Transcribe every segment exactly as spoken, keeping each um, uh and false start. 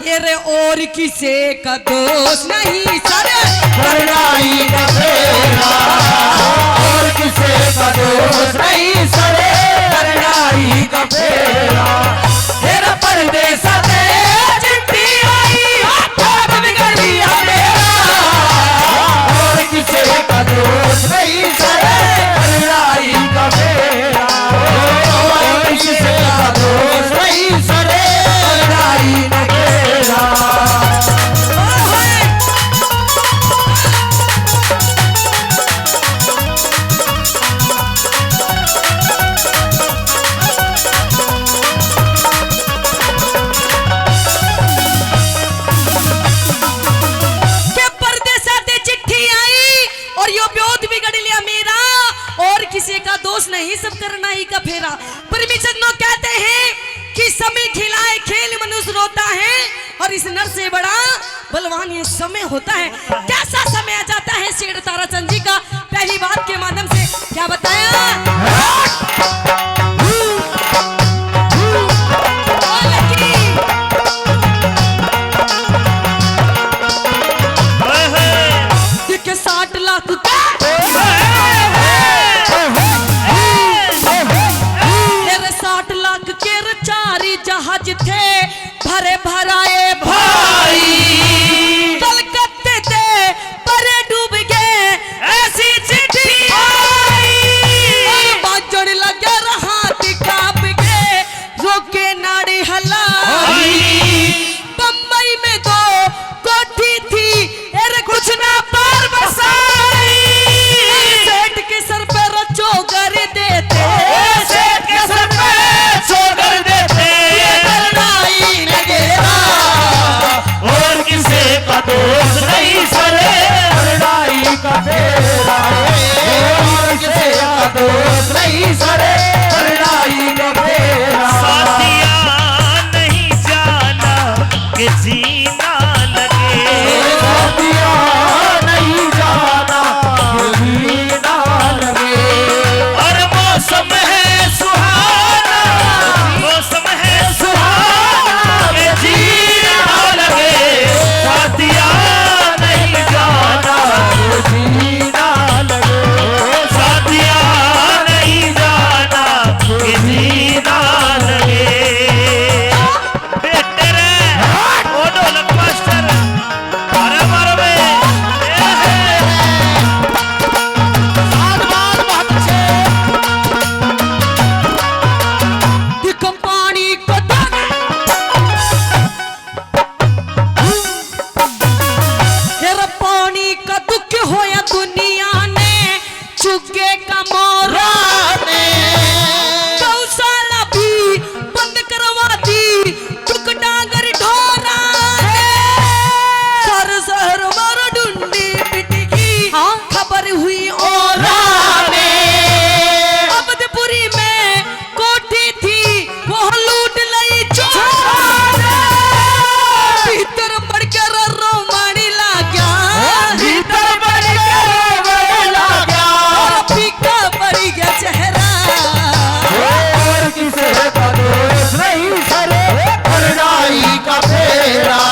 ये रे और किसे का दोष नहीं सर, करनाई का फेरा। और किसे का दोष नहीं सर, करनाई का फेरा। तेरा परदेसा ते चिट्ठी आई, हाथ बिगड़ गया मेरा। और किसे का दोष नहीं सर, करनाई का फेरा। और किसे का दोष नहीं सर, करनाई का फेरा। के परदेसा ते चिट्ठी आई और यो ब्योत बिगड़ लिया मेरा, और किसी का दोष नहीं, सब करनाई का फेरा। प्रेमी सज्जनों कहते हैं कि समय खिलाए खेल मनुष्य रोता है, और इस नर से बड़ा बलवान ये समय होता है। कैसा समय आ जाता है सेठ ताराचंद जी का, पहली बात के माध्यम से क्या बताया? ओ लकी। ओए होए। एक साठ लाख का, तेरे साठ लाख के रे चारी जहाज थे भरे भराए भाई। कलकत्ते ते परे डूब गए, ऐसी चिट्ठी आई। और बाजण लगे रहा कांप गए, रोके नाड़ी हलाई। बम्बई में दो कोठी थी, एर कुछ ना पार बसाई। सेठ के सर पे रचो कर देते, सेठ के सर पे रचो कर देते। ये करनाई नगेरा, और किसे का दोष नहीं सरे, करनाई का फेरा। और किसे का दोष नहीं सरे, करनाई का फेरा। साथिया नहीं जाना कि जीना लगे। साथिया नहीं जाना कि जीना लगे। और मौसम है सुहाना, मौसम है सुहाना कि जीना लगे। साथिया नहीं जाना कि जीना लगे। साथिया नहीं जाना कि जीना लगे। बेटे रे, ओ ढोलक मास्टर, अरे मारो बे। ए हे। साथ बाल बहुत अच्छे। दिखम पानी को दन। तेरा पानी का दुख होया दुनिया ने, चुगे का मोरा ने। गौशाला भी बंद करवा दी, चुग डांगर ढोरा ने। सर शहर मारो डुंडी मिट गई, हाँ। खबर हुई ओरा ने। अवधपुरी में कोठी थी, वो लूट लई चोरा ने। भीतर बढ़ के रो, रो मानी लाग्या। भीतर बढ़ के रो, रो मानी लाग्या। और फीका पड़ गया चेहरा। और किसे का दोष नहीं सरे, करनाई का फेरा।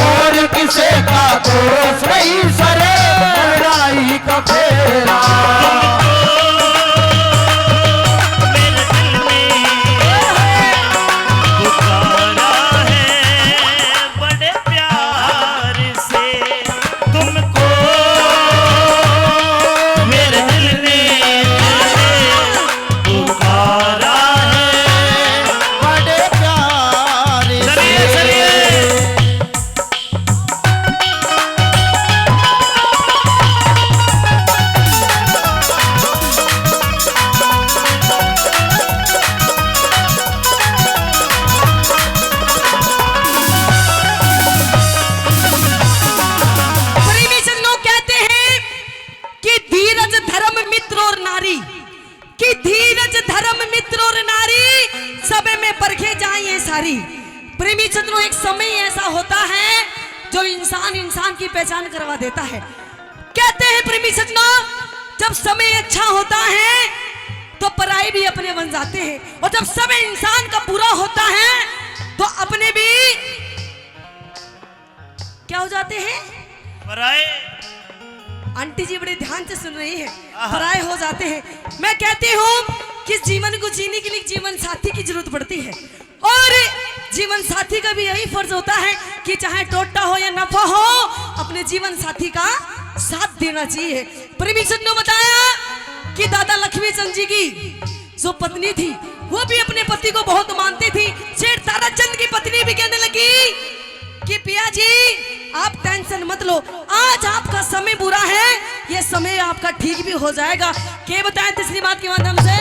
और किसे का दोष नहीं सरे, करनाई का फेरा। मेरे दिल में पुकारा है बड़े प्यार से तुमको, मेरे दिल ने पुकारा है बड़े प्यार से। चलिए, चलिए। प्रेमी जन लोग कहते हैं कि धीरज धर्म मित्र और नारी, कि धीरज धर्म मित्र और नारी, सब में परखे जाए ये सारी। प्रेमी चंद्रो, एक समय ऐसा होता है जो इंसान इंसान की पहचान करवा देता है। कहते हैं प्रेमी सज्जनों, जब समय अच्छा होता है तो पराए भी अपने बन जाते हैं, और जब समय इंसान का बुरा होता है तो अपने भी क्या हो जाते हैं? पराए। आंटी जी बड़े ध्यान से सुन रही हैं। आहा। पराए हो जाते हैं। मैं कहती हूँ कि जीवन को जीने के लिए जीवन साथी की जरूरत पड़ती है, और जीवन साथी का भी यही फर्ज होता है कि चाहे टोटा हो या नफा हो, अपने जीवन साथी का साथ देना चाहिए। प्रेमी सज्जनों, बताया कि दादा लक्ष्मी चंद जी की जो पत्नी थी, वो भी अपने पति को बहुत मानती थी। सेठ ताराचंद की पत्नी भी कहने लगी कि पिया जी, आप टेंशन मत लो, आज आपका समय बुरा है, ये समय आपका ठीक भी हो जाएगा। के बताएं तीसरी बात के माध्यम से।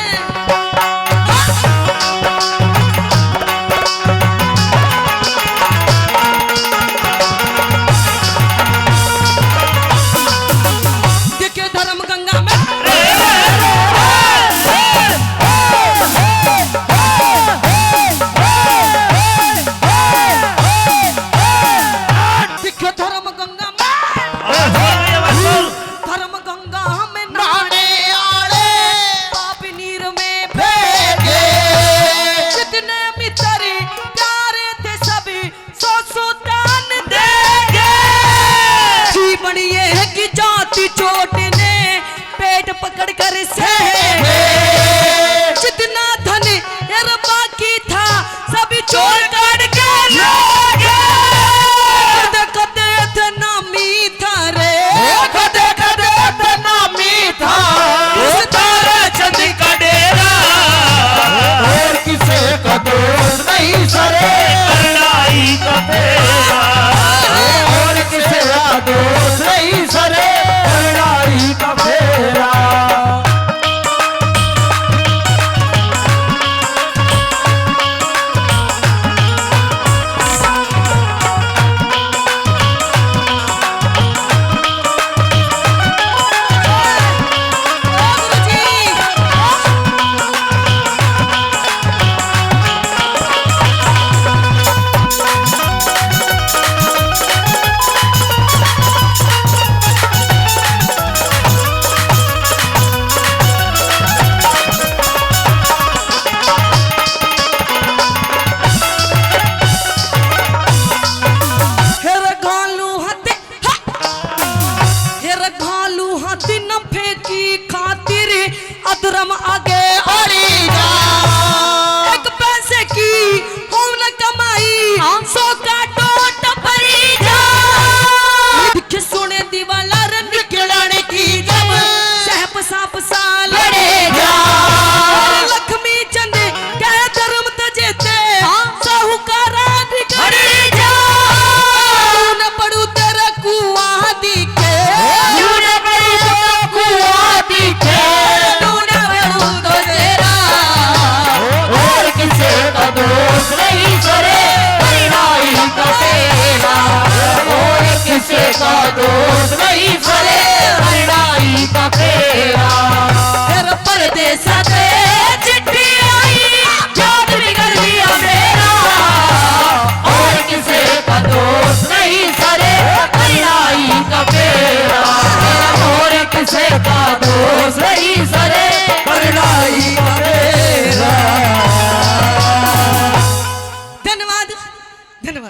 देखे धर्म गंगा में, देखे धर्म गंगा में, धर्म गंगा में नहाने आले, पाप नीर में फेंके। जितने मित्र प्यारे थे सभी सौ सौ दान देंगे। जीवन ये है कि जाति चोट ने पेट पकड़ कर सहेंगे। जितना धन यार बाकी था, सभी चोर काट के ले गए। कदे कदे इतना मीठा रे, कदे कदे इतना मीठा, तारा चंद का डेरा। और किसे का दोष नहीं सरे, लड़ाई का फेरा। और किसे का दोष नहीं सरे, लड़ाई का फेरा। हेर घालू हाथ, हा! हेर घालू हाथ न फेंकी खातिर अधर्म आगे अड़ी जा। एक पैसे की हो न कमाई, हाँ। सौ का टोट पड़ी जा। दिख सुने दीवाला रे निकलने की जब, सहप सांप सा लड़े जा। लक्ष्मी चंद कह धर्म तजे ते, हाँ। साहूकारा बिगड़ी जा। तू न पड़ू तेरा कुआं दिखे। तू न पड़ू तेरा कुआं दिखे। तू न पड़ू तो तेरा। और किसे का दोष नहीं सरे, परिणाम का तेरा। और किसे का दोष नहीं सरे,